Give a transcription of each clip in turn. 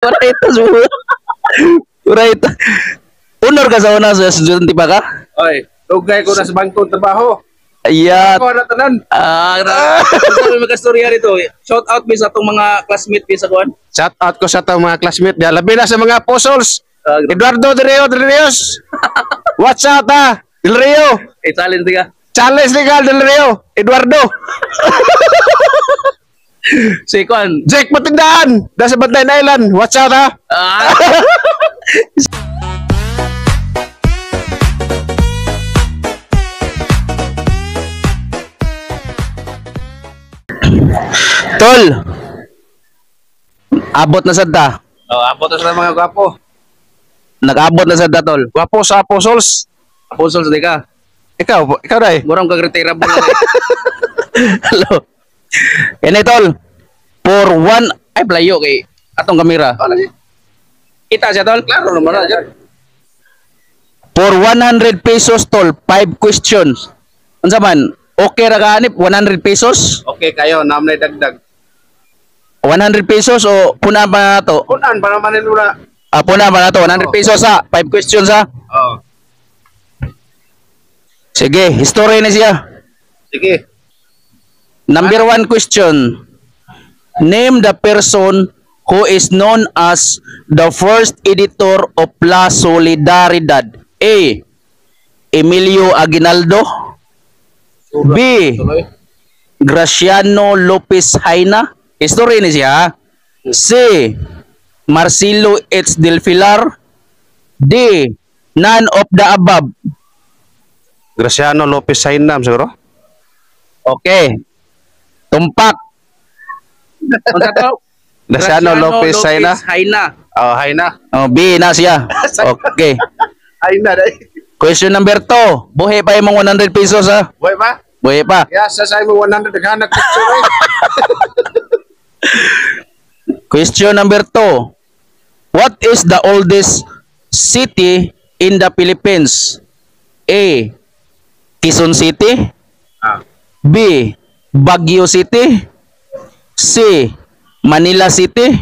Right. Right. Honor ka sa una sa estudyante pa ka? Oy, dugay ko na sa bangko trabaho. Iya. Ako na tanan. Ah, grabe. May dito. Shout out mi sa atong mga classmate mi sa kuan. Shout out ko sa atong mga classmate diya. Labi na sa mga apostles. Ah, grabe. Eduardo Del Rio, Del Rios. Watch out ha. Del Rio. Eh, challenge ka. Charles Legal Del Rio. Eduardo. Si kuan. Jack Matindaan. Da sa Bantayan Island. Watch out ha. Ah. Tol. Abot na sad ta. Oh, abot na sa mga gwapo. Nag-abot na sad ta, tol. Gwapo sa apostles. Apostles di ka. Ikaw, ikaw dai. Murang kag retirable na. Hello. Kene, tol. For one ay playo kay atong kamera. Oh, lagi. Kita siya, tol. Klaro naman na dyan. For 100 pesos, tol, 5 questions. Unsa man? Okay ra ka anip 100 pesos? Okay kayo, namnay dagdag. 100 pesos o puna pa na to? Kunan pa naman nila. Ah, puna pa na to. 100 Oh. pesos ha. 5 questions ha. Oh. Sige, history na siya. Sige. Number one question. Name the person who is known as the first editor of La Solidaridad. A. Emilio Aguinaldo. B. Tuloy. Graciano Lopez Haina. History ni siya. Ha? C. Marcelo H. Del Pilar. D. None of the above. Graciano Lopez Sainam siguro. Okay. Tumpak. Unsa to? Graciano Lopez Haina. Haina. Oh, Haina. Oh, B na siya. Okay. Haina dai. Question number 2. Buhi pa imong 100 pesos ha. Buhay pa? Buhi pa. Ya, sa sa imo 100 daghan picture eh. Question number 2. What is the oldest city in the Philippines? A. Quezon City. Ah. B. Baguio City. C. Manila City.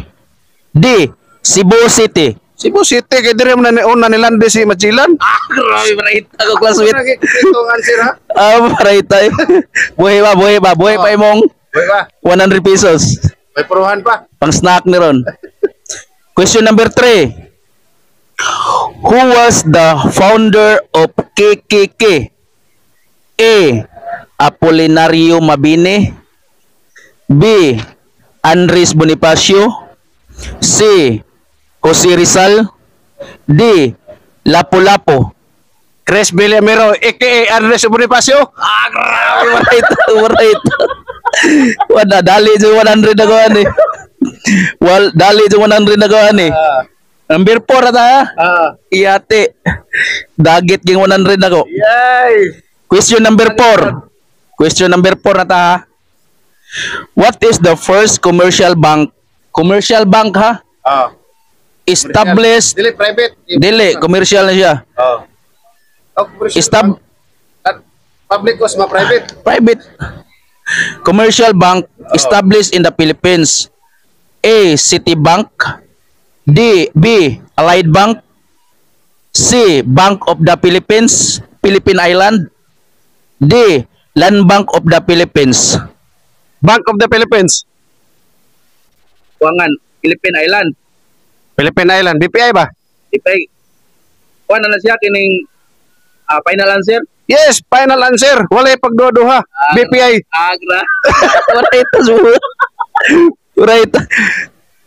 D. Cebu City. Cebu City kay dire man na una nilande si Magellan. Ah, grabe marahita ko classmate. Ito ang answer ha. Ah, marahita eh. Buhi pa, buhi pa, buhi pa imong Buhay pa. 100 pesos. May puruhan pa. Pang snack ni ron. Question number 3. Who was the founder of KKK? A. Apolinario Mabini. B. Andres Bonifacio. C. Jose Rizal. D. Lapu-Lapu. Chris Villamero aka Andres Bonifacio. Ah, grabe. Right, right. Wala, dali yung 100 na gawan eh. Well, dali yung 100 na gawan eh. Ah. Number 4 ata ha? Ah. Iyate. Dagit yung 100 na ko. Yay. Question number 4. Question number 4 na ta ha? What is the first commercial bank? Commercial bank ha? Ah. Established. Dili private. Dili, commercial na siya. Oh. Oh, commercial Estab bank. Public was ma private. Private. Commercial bank established in the Philippines. A. Citibank. D. B. Allied Bank. C. Bank of the Philippines, Philippine Island. D. Land Bank of the Philippines. Bank of the Philippines. Kuangan, Philippine Island. Philippine Island. BPI ba? Ipay. Kuan na siya kining final answer. Yes, final answer. Wala pagduha-duha. Ah, BPI. Agra. Right. Right.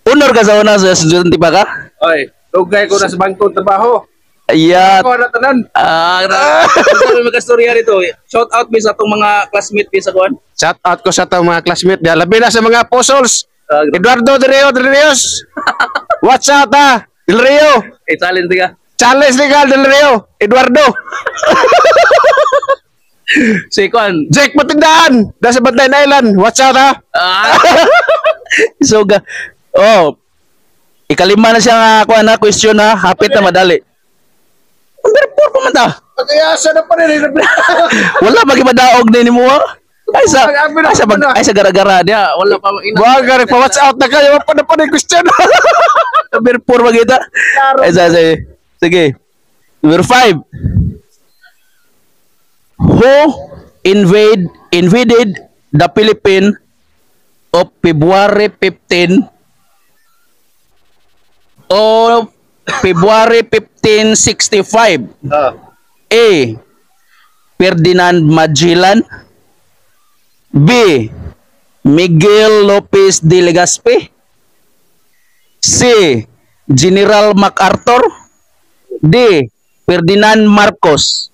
Honor ka sa una sa estudyante pa ka? Oy, dugay ko na sa bangko trabaho. Iya. Ako na tanan. Ah, grabe. May kastorya dito. Shout out mi sa atong mga classmate mi sa kuan. Shout out ko sa atong mga classmate diya. Labi na sa mga apostles. Ah, grabe. Eduardo Del Rio, Del Rios. Watch out ha. Del Rio. Eh, challenge ka. Charles Legal Del Rio. Eduardo. Si kuan. Jack Matindaan. Da sa Bantayan Island. Watch out ha. Ah. So ga. Oh. Ikalima na siya nga kuan na question ha. Hapit na madali. Number 4 pa man ta. Pag-iasa na pa rin. Wala pa gimadaog ni nimo ha. Ay sa gara-gara dia wala pa ina. Buwag pa watch out na kayo. Wala pa na pa rin question. Number 4 magita. Ay, sige. Sige. Number 5. Who invaded the Philippines of February 15 o February 1565? Ah. A. Ferdinand Magellan. B. Miguel Lopez de Legazpi. C. General MacArthur. D. Ferdinand Marcos.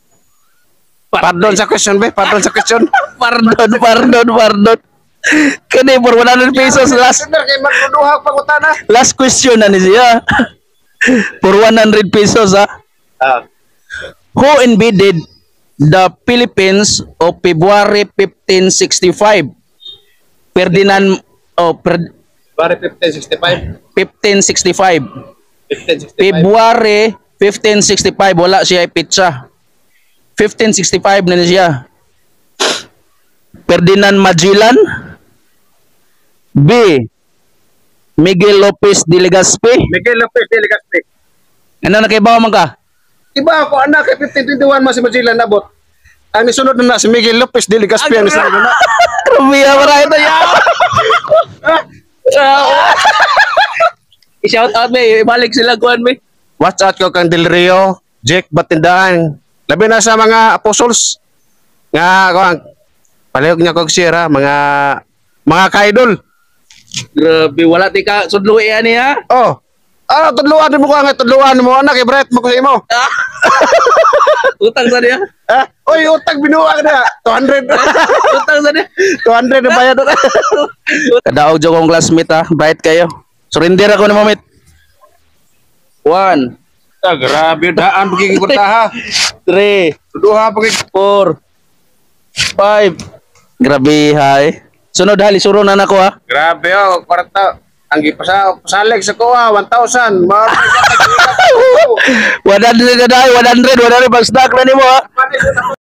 Pardon sa question, be. Pardon sa question. Pardon, pardon, pardon. Kini for 100 pesos, last Sir, kay magduduha pangutana. Last question na ni siya. For 100 pesos, ha. Ah. Who invaded the Philippines of February 1565? Ferdinand, oh, February 1565. 1565. 1565. February 1565, wala siya pitsa. 1565 na ni siya. Ferdinand Magellan. B. Miguel Lopez de Legazpi. Miguel Lopez de Legazpi. Ano, nakaibaw man ka? Iba ako anak kay 1521 man si Magellan nabot. Ang nisunod na na si Miguel Lopez de Legazpi ang nisunod na. Grabe ah, marami ito ya. I-shout out me, ibalik sila kuan me. Watch out ko kang Del Rio, Jake Batindaan. Labi na sa mga apostles. Nga kuan palihog niya kog share ha, mga ka-idol. Grabe, wala ti ka sudloi ani ha. Oh. Ah, tudluan mo ko nga tudluan mo anak, i-bright mo ko sa imo. Utang sa niya. Ah, oy, utang binuang na 200. Utang sa niya. 200 na bayad. Kadaog jud kong classmate ha, bright kayo. Surrender ako na mamit. One, Ah, grabe daan pagiging ha. Three, Duha pagig four, five. Grabe hay. Sunod ha, lisuro na nako ha. Grabe oh, kwarta. Ang gipasa pasalig sa kuha 1,000. Ma 100 na dahil, 100, 100 pag stock na nimo ha.